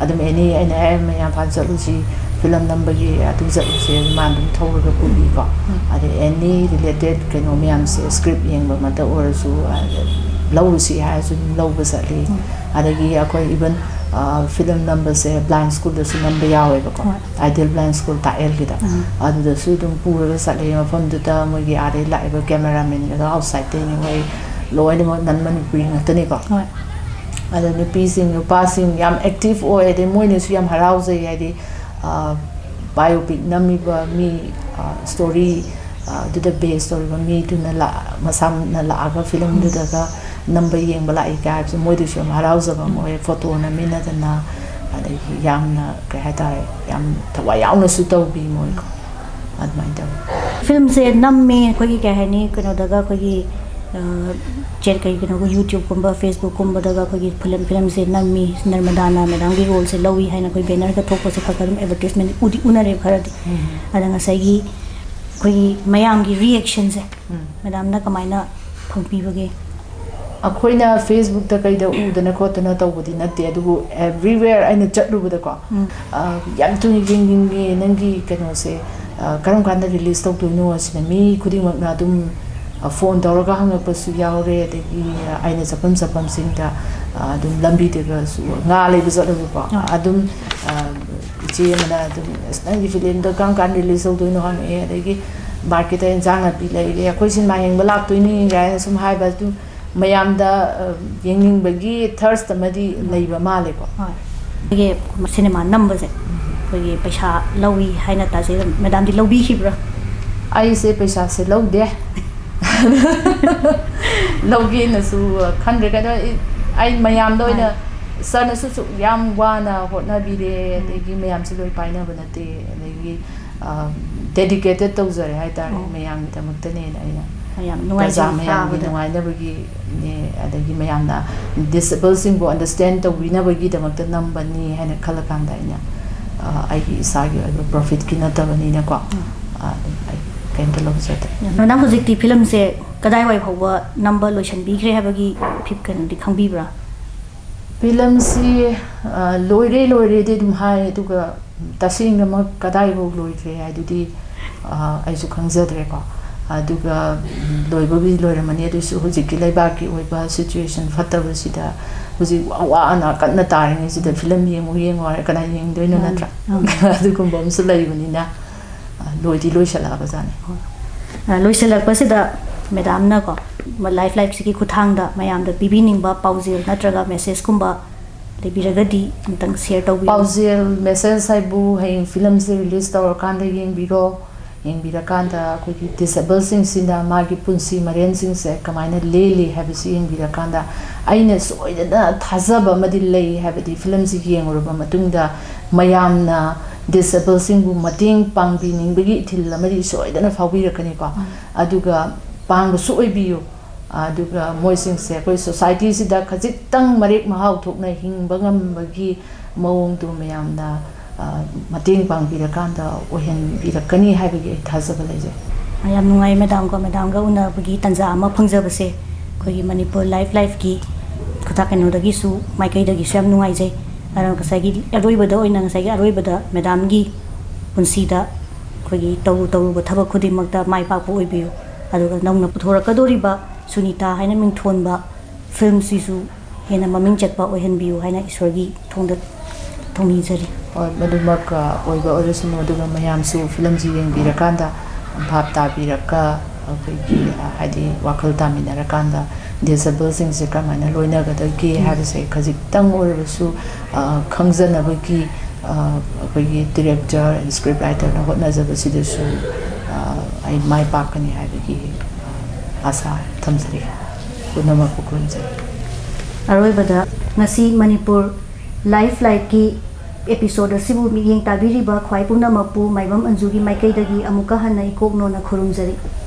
ꯑꯗꯨꯝ ꯑꯦꯅꯤ ꯑꯩꯅ ꯑꯦ ꯃꯌꯥꯝ ꯏꯝꯐꯥꯜ ꯆꯠꯂꯨꯁꯤ, ꯐꯤꯂꯝ ꯅꯝꯕꯒꯤ ꯑꯗꯨ ꯆꯠꯂꯨꯁꯦ, ꯃꯥ ꯑꯗꯨꯝ ꯊꯧꯔꯒ ꯄꯨꯕꯤꯀꯣ꯫ ꯑꯗꯩ ꯑꯦꯅꯤ ꯔꯤꯂꯦꯇꯦꯠ ꯀꯩꯅꯣ ꯃꯌꯥꯝꯁꯦ, ꯁ꯭ꯀ꯭ꯔꯤꯞ ꯌꯦꯡꯕꯃꯛꯇ ꯑꯣꯏꯔꯁꯨ, ꯑ, ꯂꯧꯔꯨꯁꯤ ꯍꯥꯏꯔꯁꯨ ꯑꯗꯨꯝ ꯂꯧꯕ ꯆꯠꯂꯤ꯫ ꯑꯗꯒꯤ ꯑꯩꯈꯣꯏ ꯏꯚꯟ ꯐꯤꯂꯝ ꯅꯝꯕꯁꯦ ꯕ꯭ꯂꯥꯏꯟ ꯁ꯭ꯀꯨꯜꯗꯁꯨ ꯅꯝꯕ ꯌꯥꯎꯋꯦꯕꯀꯣ꯫ ꯍꯣꯏ꯫ ꯑꯥꯏꯗꯤꯌꯦꯜ ꯕ꯭ꯂꯥꯏꯟ ꯁ꯭ꯀꯨꯜ ꯇꯥꯛꯑꯦꯜꯒꯤꯗ꯫ ꯑꯗꯨꯗꯁꯨ ꯑꯗꯨꯝ ꯄꯨꯔꯒ ꯆꯠꯂꯦ꯫ ꯃꯐꯝꯗꯨꯗ ꯃꯣꯏꯒꯤ ꯑꯥꯗꯩ ꯂꯥꯛꯏꯕ ꯀꯦꯃꯦꯔꯥꯃꯦꯟꯒꯗꯣ ꯑꯥꯎꯠꯁꯥꯏꯗꯇꯩꯅꯦ, ꯃꯣꯏ ꯂꯣꯏꯅꯃꯛ ꯅꯟ ꯃꯅꯤꯄꯨꯔꯤ ꯉꯥꯛꯇꯅꯤꯀꯣ꯫ ꯍꯣꯏ꯫ ꯑꯗꯣ ꯅꯨꯄꯤꯁꯤꯡ ꯅꯨꯄꯥꯁꯤꯡ ꯌꯥꯝ ꯑꯦꯛꯇꯤꯚ ꯑꯣꯏ꯫ ꯑꯗꯩ ꯃꯣꯏꯅꯁꯨ ꯌꯥꯝ ꯍꯔꯥꯎꯖꯩ꯫ ꯍꯥꯏꯗꯤ, ꯑ, ꯕꯥꯏꯑꯣꯄꯤꯛ ꯅꯝꯃꯤꯕ ꯃꯤ, ꯑ, ꯁ꯭ꯇꯣꯔꯤ, ꯑ, ꯑꯗꯨꯗ ꯕꯦꯁ ꯇꯧꯔꯤꯕ ꯃꯤꯗꯨꯅ ꯂꯥꯛ-, ꯃꯁꯥꯅ ꯂꯥꯛꯑꯒ ꯐꯤꯂꯝꯗꯨꯗꯒ ꯅꯝꯕ ꯌꯦꯡꯕ ꯂꯥꯛꯏ ꯀꯥꯏ ꯍꯥꯏꯕꯁꯦ ꯃꯣꯏꯗꯁꯨ ꯌꯥꯝ ꯍꯔꯥꯎꯖꯕ ꯑꯃ ꯑꯣꯏ꯫ ꯐꯣꯇꯣ ꯅꯝꯃꯤꯟꯅꯗꯅ, ꯑꯗꯒꯤ ꯌꯥꯝꯅ, ꯀꯩ ꯍꯥꯏꯇꯥꯔꯦ, ꯌꯥꯝ ꯊꯋꯥꯏ ꯌꯥꯎꯅꯁꯨ ꯇꯧꯕꯤ ꯃꯣꯏꯀꯣ꯫ ꯑꯗꯨꯃꯥꯏꯅ ꯇꯧꯋꯤ꯫ ꯐꯤꯂꯝꯁꯦ ꯅꯝꯃꯦ ꯑꯩꯈꯣꯏꯒꯤ, ꯀꯩ ꯍꯥꯏꯅꯤ, ꯀꯩꯅꯣꯗꯒ ꯑꯩꯈꯣꯏꯒꯤ, ꯑ, ꯆꯦ-, ꯀꯩ, ꯀꯩꯅꯣꯒ, ꯌꯨꯇ꯭ꯌꯨꯕꯀꯨꯝꯕ, ꯐꯦꯁꯕꯨꯛꯀꯨꯝꯕꯗꯒ ꯑꯩꯈꯣꯏꯒꯤ ꯐꯤꯂꯝ, ꯐꯤꯂꯝꯁꯦ ꯅꯝꯃꯤ, ꯅꯔꯃꯗꯥꯅ ꯃꯦꯗꯥꯝꯒꯤ ꯔꯣꯜꯁꯦ ꯂꯧꯏ ꯍꯥꯏꯅ ꯑꯩꯈꯣꯏ ꯕꯦꯅꯔꯒ ꯊꯣꯛꯄꯁꯦ ꯈꯔ ꯈꯔ ꯑꯗꯨꯝ ꯑꯦꯗꯚꯔꯇꯤꯁꯃꯦꯟ ꯎꯗꯤ ꯎꯅꯔꯦꯕ ꯈꯔꯗꯤ꯫ ꯑꯗ ꯉꯁꯥꯏꯒꯤ ꯑꯩꯈꯣꯏꯒꯤ ꯃꯌꯥꯝꯒꯤ ꯔꯤꯌꯦꯛꯁꯟꯁꯦ ꯃꯦꯗꯥꯝꯅ ꯀꯃꯥꯏꯅ ꯐꯪꯕꯤꯕꯒꯦ? ꯑꯩꯈꯣꯏꯅ ꯐꯦꯁꯕꯨꯛꯇ ꯀꯩꯗ ꯎꯗꯅ ꯈꯣꯠꯇꯅ ꯇꯧꯕꯗꯤ ꯅꯠꯇꯦ, ꯑꯗꯨꯕꯨ ꯑꯦꯕ꯭ꯔꯤꯋꯦꯌꯔ ꯑꯩꯅ ꯆꯠꯂꯨꯕꯗꯀꯣ, ꯑ, ꯌꯥꯝ ꯊꯨꯅ ꯌꯦꯡꯅꯤꯡꯉꯦ ꯅꯪꯒꯤ ꯀꯩꯅꯣꯁꯦ, ꯑ, ꯀꯔꯝ ꯀꯥꯟꯗ ꯔꯤꯂꯤꯁ ꯇꯧꯗꯣꯏꯅꯣ ꯁꯤꯅ ꯃꯤ ꯈꯨꯗꯤꯡꯃꯛꯅ ꯑꯗꯨꯝ, ꯑ, ꯐꯣꯟ ꯇꯧꯔꯒ ꯍꯪꯉꯛꯄꯁꯨ ꯌꯥꯎꯔꯦ, ꯑꯗꯒꯤ, ꯑ, ꯑꯩꯅ ꯆꯠꯐꯝ ꯆꯠꯐꯝꯁꯤꯡꯗ, ꯑ, ꯑꯗꯨꯝ ꯂꯝꯕꯤꯗꯒꯁꯨ ꯉꯥ ꯂꯩꯕ ꯆꯠꯂꯨꯕꯀꯣ, ꯑꯗꯨꯝ, ꯑ, ꯏꯆꯦ ꯑꯃꯅ ꯑꯗꯨꯝ, "ꯑꯁ, ꯅꯪꯒꯤ ꯐꯤꯂꯝꯗꯣ ꯀꯔꯝ ꯀꯥꯟꯗ ꯔꯤꯂꯤꯁ ꯇꯧꯗꯣꯏꯅꯣ?" ꯍꯪꯉꯛꯑꯦ꯫ ꯑꯗꯒꯤ ꯃꯥꯔꯀꯦꯠꯇ ꯏꯟꯁꯥꯡ ꯅꯥꯄꯤ ꯂꯩꯔꯦ, "ꯑꯩꯈꯣꯏ ꯁꯤꯅꯦꯃꯥ ꯌꯦꯡꯕ ꯂꯥꯛꯇꯣꯏꯅꯤ" ꯀꯥꯏꯅ ꯁꯨꯝ ꯍꯥꯏꯕ, ꯑꯗꯨꯝ ꯃꯌꯥꯝꯗ, ꯑ, ꯌꯦꯡꯅꯤꯡꯕꯒꯤ ꯊꯔꯁ ꯑꯃꯗꯤ ꯂꯩꯕ ꯃꯥꯜꯂꯦꯀꯣ꯫ ꯍꯣꯏ꯫ ꯑꯩꯈꯣꯏꯒꯤ ꯁꯤꯅꯦꯃꯥ ꯅꯝꯕꯁꯦ ꯑꯩꯈꯣꯏꯒꯤ ꯄꯩꯁꯥ ꯂꯧꯏ ꯍꯥꯏꯅ ꯇꯥꯖꯩ, ꯃꯦꯗꯥꯝꯗꯤ ꯂꯧꯕꯤꯈꯤꯕ꯭ꯔꯥ? ꯑꯩꯁꯦ ꯄꯩꯁꯥꯁꯦ ꯂꯧꯗꯦ꯫ ꯂꯧꯒꯦꯅꯁꯨ ꯈꯟꯗ꯭ꯔꯦ꯫ ꯀꯩꯅꯣ, ꯑꯩ ꯃꯌꯥꯝꯗ ꯑꯣꯏꯅ, ꯁꯥꯔꯅꯁꯨ ꯁꯨꯛ ꯌꯥꯝ ꯋꯥꯅ ꯍꯣꯠꯅꯕꯤꯔꯦ, ꯑꯗꯒꯤ ꯃꯌꯥꯝꯁꯨ ꯂꯣꯏ ꯄꯥꯏꯅꯕ ꯅꯠꯇꯦ, ꯑꯗꯒꯤ, ꯑ, ꯗꯦꯗꯤꯀꯦꯇꯦꯠ ꯇꯧꯖꯔꯦ ꯍꯥꯏꯇꯥꯔꯦ, ꯃꯌꯥꯝꯒꯤꯗꯃꯛꯇꯅꯦꯅ ꯑꯩꯅ ꯌꯥꯝ ꯄ꯭ꯔꯖꯥ ꯅꯨꯡꯉꯥꯏꯖꯩ ꯃꯌꯥꯝꯒꯤ ꯇꯥꯕꯗ꯫ ꯅꯨꯡꯉꯥꯏꯅꯕꯒꯤꯅꯦ, ꯑꯗꯒꯤ ꯃꯌꯥꯝꯅ ꯗꯤꯁꯦꯕꯜꯁꯤꯡꯕꯨ ꯑꯟꯗꯔꯁ꯭ꯇꯦꯟ ꯇꯧꯕꯤꯅꯕꯒꯤꯗꯃꯛꯇ ꯅꯝꯕꯅꯤ ꯍꯥꯏꯅ ꯈꯜꯂꯀꯥꯟꯗ ꯑꯩꯅ ꯑ, ꯑꯩꯒꯤ ꯏꯁꯥꯒꯤ ꯑꯣꯏꯕ ꯄ꯭ꯔꯣꯐꯤꯠꯀꯤ ꯅꯠꯇꯕꯅꯤꯅꯀꯣ, ꯑ, ꯑꯗꯨꯝ ꯑꯩ ꯀꯩꯝꯇ ꯂꯧꯖꯗꯦ꯫ ꯃꯦꯗꯥꯝ, ꯍꯧꯖꯤꯛꯇꯤ ꯐꯤꯂꯝꯁꯦ ꯀꯗꯥꯏꯋꯥꯏ ꯐꯥꯎꯕ ꯅꯝꯕ ꯂꯣꯏꯁꯤꯟꯕꯤꯈ꯭ꯔꯦ ꯍꯥꯏꯕꯒꯤ ꯐꯤꯞ ꯀꯩꯅꯣꯗꯤ ꯈꯪꯕꯤꯕ꯭ꯔꯥ? ꯐꯤꯂꯝꯁꯤ ꯑ, ꯂꯣꯏꯔꯦ ꯂꯣꯏꯔꯦꯗꯤ ꯑꯗꯨꯝ ꯍꯥꯏ, ꯑꯗꯨꯒ ꯇꯁꯦꯡꯅꯃꯛ ꯀꯗꯥꯏꯐꯥꯎ ꯂꯣꯏꯈ꯭ꯔꯦ ꯍꯥꯏꯗꯨꯗꯤ ꯑ, ꯑꯩꯁꯨ ꯈꯪꯖꯗ꯭ꯔꯦꯀꯣ꯫ ꯑꯗꯨꯒ ꯎꯝ, ꯂꯣꯏꯕꯕꯨꯗꯤ ꯂꯣꯏꯔꯝꯃꯅꯤ, ꯑꯗꯨꯁꯨ ꯍꯧꯖꯤꯛꯀꯤ ꯂꯩꯕꯥꯛꯀꯤ ꯑꯣꯏꯕ ꯁꯤꯆꯨꯋꯦꯁꯟ ꯐꯠꯇꯕꯁꯤꯗ ꯍꯧꯖꯤꯛ ꯑꯋꯥ ꯑꯅꯥ ꯀꯟꯅ ꯇꯥꯔꯤꯉꯩꯁꯤꯗ ꯐꯤꯂꯝ ꯌꯦꯡꯉꯨ ꯌꯦꯡꯉꯨ ꯍꯥꯏꯔ ꯀꯅꯥ ꯌꯦꯡꯗꯣꯏꯅꯣ, ꯎꯝ, ꯅꯠꯇ꯭ꯔꯥ? ꯎꯝ꯫ ꯑꯗꯨꯒꯨꯝꯕ ꯑꯃꯁꯨ ꯂꯩꯕꯅꯤꯅ ꯑ, ꯂꯣꯏꯗꯤ ꯂꯣꯏꯁꯤꯜꯂꯛꯑꯕꯖꯥꯠꯅꯤ꯫ ꯑ, ꯂꯣꯏꯁꯤꯜꯂꯛꯄꯁꯤꯗ ꯃꯦꯗꯥꯝꯅꯀꯣ, ꯂꯥꯏꯐ ꯂꯥꯏꯐꯁꯤꯒꯤ ꯈꯨꯠꯊꯥꯡꯗ ꯃꯌꯥꯝꯗ ꯄꯤꯕꯤꯅꯤꯡꯕ ꯄꯥꯎꯖꯦꯜ ꯅꯠꯇ꯭ꯔꯒ ꯃꯦꯁꯦꯖꯀꯨꯝꯕ ꯂꯩꯕꯤꯔꯒꯗꯤ ꯑꯃꯨꯛꯇꯪ ꯁꯤꯌꯔ ꯇꯧꯕꯤꯌꯨ꯫ ꯄꯥꯎꯖꯦꯜ ꯃꯦꯁꯦꯖ ꯍꯥꯏꯕꯨ ꯍꯌꯦꯡ ꯐꯤꯂꯝꯁꯦ ꯔꯤꯂꯤꯁ ꯇꯧꯔꯀꯥꯟꯗ ꯌꯦꯡꯕꯤꯔꯣ꯫ ꯌꯦꯡꯕꯤꯔꯀꯥꯟꯗ ꯑꯩꯈꯣꯏꯒꯤ ꯗꯤꯁꯦꯕꯜꯁꯤꯡꯁꯤꯅ ꯃꯥꯒꯤ ꯄꯨꯟꯁꯤ ꯃꯔꯦꯟꯁꯤꯡꯁꯦ ꯀꯃꯥꯏꯅ ꯂꯦꯜꯂꯤ ꯍꯥꯏꯕꯁꯤ ꯌꯦꯡꯕꯤꯔꯀꯥꯟꯗ ꯑꯩꯅ ꯁꯣꯏꯗꯅ ꯊꯥꯖꯕ ꯑꯃꯗꯤ ꯂꯩ, ꯍꯥꯏꯕꯗꯤ ꯐꯤꯂꯝꯁꯤ ꯌꯦꯡꯉꯨꯔꯕ ꯃꯇꯨꯡꯗ ꯃꯌꯥꯝꯅ ꯗꯤꯁꯦꯕꯜꯁꯤꯡꯕꯨ ꯃꯇꯦꯡ ꯄꯥꯡꯕꯤꯅꯤꯡꯕꯒꯤ ꯏꯊꯤꯜ ꯑꯃꯗꯤ ꯁꯣꯏꯗꯅ ꯐꯥꯎꯕꯤꯔꯛꯀꯅꯤꯀꯣ꯫ ꯑꯗꯨꯒ ꯄꯥꯡꯕꯁꯨ ꯑꯣꯏꯕꯤꯌꯨ꯫ ꯑꯗꯨꯒ ꯃꯣꯏꯁꯤꯡꯁꯦ ꯑꯩꯈꯣꯏ ꯁꯣꯁꯥꯏꯇꯤꯁꯤꯗ ꯈꯖꯤꯛꯇꯪ ꯃꯔꯦꯛ ꯃꯍꯥꯎ ꯊꯣꯛꯅ ꯍꯤꯡꯕ ꯉꯝꯕꯒꯤ ꯃꯑꯣꯡꯗꯨ ꯃꯌꯥꯝꯅ, ꯑ, ꯃꯇꯦꯡ ꯄꯥꯡꯕꯤꯔꯀꯥꯟꯗ ꯑꯣꯏꯍꯟꯕꯤꯔꯛꯀꯅꯤ ꯍꯥꯏꯕꯒꯤ ꯑꯩ ꯊꯥꯖꯕ ꯂꯩꯖꯩ꯫ ꯌꯥꯝ ꯅꯨꯡꯉꯥꯏ ꯃꯦꯗꯥꯝꯀꯣ, ꯃꯦꯗꯥꯝꯒ ꯎꯅꯕꯒꯤ ꯇꯥꯟꯖꯥ ꯑꯃ ꯐꯪꯖꯕꯁꯦ ꯑꯩꯈꯣꯏꯒꯤ ꯃꯅꯤꯄꯨꯔ ꯂꯥꯏꯐ ꯂꯥꯏꯐꯀꯤ ꯈꯨꯊꯥ ꯀꯩꯅꯣꯗꯒꯤꯁꯨ, ꯃꯥꯏꯀꯩꯗꯒꯤꯁꯨ ꯌꯥꯝ ꯅꯨꯡꯉꯥꯏꯖꯩ꯫ ꯑꯗꯣ ꯉꯁꯥꯏꯒꯤ ꯑꯔꯣꯏꯕꯗ ꯑꯣꯏꯅ, ꯉꯁꯥꯏꯒꯤ ꯑꯔꯣꯏꯕꯗ ꯃꯦꯗꯥꯝꯒꯤ ꯄꯨꯟꯁꯤꯗ ꯑꯩꯈꯣꯏꯒꯤ ꯇꯧꯔꯨ ꯇꯧꯔꯨꯕ ꯊꯕꯛ ꯈꯨꯗꯤꯡꯃꯛꯇ ꯃꯥꯏ ꯄꯥꯛꯄ ꯑꯣꯏꯕꯤꯌꯨ꯫ ꯑꯗꯨꯒ ꯅꯧꯅ ꯄꯨꯊꯣꯔꯛꯀꯗꯧꯔꯤꯕ ꯁꯨꯅꯤꯇꯥ ꯍꯥꯏꯅ ꯃꯤꯡꯊꯣꯟꯕ ꯐꯤꯂꯝꯁꯤꯁꯨ ꯍꯦꯟꯅ ꯃꯃꯤꯡ ꯆꯠꯄ ꯑꯣꯏꯍꯟꯕꯤꯌꯨ ꯍꯥꯏꯅ ꯏꯁꯣꯔꯒꯤ ꯊꯣꯡꯗ ꯊꯧꯅꯤꯖꯔꯤ꯫ ꯍꯣꯏ, ꯃꯗꯨꯃꯛ, ꯑ, ꯑꯣꯏꯕ ꯑꯣꯏꯔꯁꯅꯨ꯫ ꯑꯗꯨꯒ ꯃꯌꯥꯝꯁꯨ ꯐꯤꯂꯝꯁꯤ ꯌꯦꯡꯕꯤꯔꯀꯥꯟꯗ ꯚꯥꯞ ꯇꯥꯕꯤꯔꯒ ꯑꯩꯈꯣꯏꯒꯤ, ꯑ, ꯍꯥꯏꯗꯤ ꯋꯥꯈꯜ ꯇꯥꯃꯤꯟꯅꯔꯀꯥꯟꯗ ꯗꯤꯁꯦꯕꯜꯁꯤꯡꯁꯦ ꯀꯔꯝꯍꯥꯏꯅ ꯂꯣꯏꯅꯒꯗꯒꯦ ꯍꯥꯏꯕꯁꯦ ꯈꯖꯤꯛꯇꯪ ꯑꯣꯏꯔꯕꯁꯨ, ꯑ, ꯈꯪꯖꯅꯕꯒꯤ, ꯑ, ꯑꯩꯈꯣꯏꯒꯤ ꯗꯤꯔꯦꯛꯇꯔ and ꯁ꯭ꯀ꯭ꯔꯤꯞ ꯔꯥꯏꯇꯔꯅ ꯍꯣꯠꯅꯖꯕꯁꯤꯗꯁꯨ, ꯑ, ꯑꯩ ꯃꯥꯏ ꯄꯥꯛꯀꯅꯤ ꯍꯥꯏꯕꯒꯤ, ꯑ, ꯑꯥꯁꯥ ꯊꯝꯖꯔꯤ꯫ ꯄꯨꯝꯅꯃꯛꯄꯨ ꯈꯨꯔꯨꯝꯖꯔꯤ꯫ ꯑꯔꯣꯏꯕꯗ ꯉꯁꯤ ꯃꯅꯤꯄꯨꯔ ꯂꯥꯏꯐ ꯂꯥꯏꯐꯀꯤ ꯑꯦꯄꯤꯁꯣꯗ ꯑꯁꯤꯕꯨ ꯃꯤꯠꯌꯦꯡ ꯇꯥꯕꯤꯔꯤꯕ ꯈ꯭ꯋꯥꯏ ꯄꯨꯝꯅꯃꯛꯄꯨ ꯃꯥꯏꯕꯝ ꯑꯟꯖꯨꯒꯤ ꯃꯥꯏꯀꯩꯗꯒꯤ ꯑꯃꯨꯛꯀ ꯍꯟꯅ ꯏꯀꯣꯛ ꯅꯣꯟꯅ ꯈꯨꯔꯨꯝꯖꯔꯤ꯫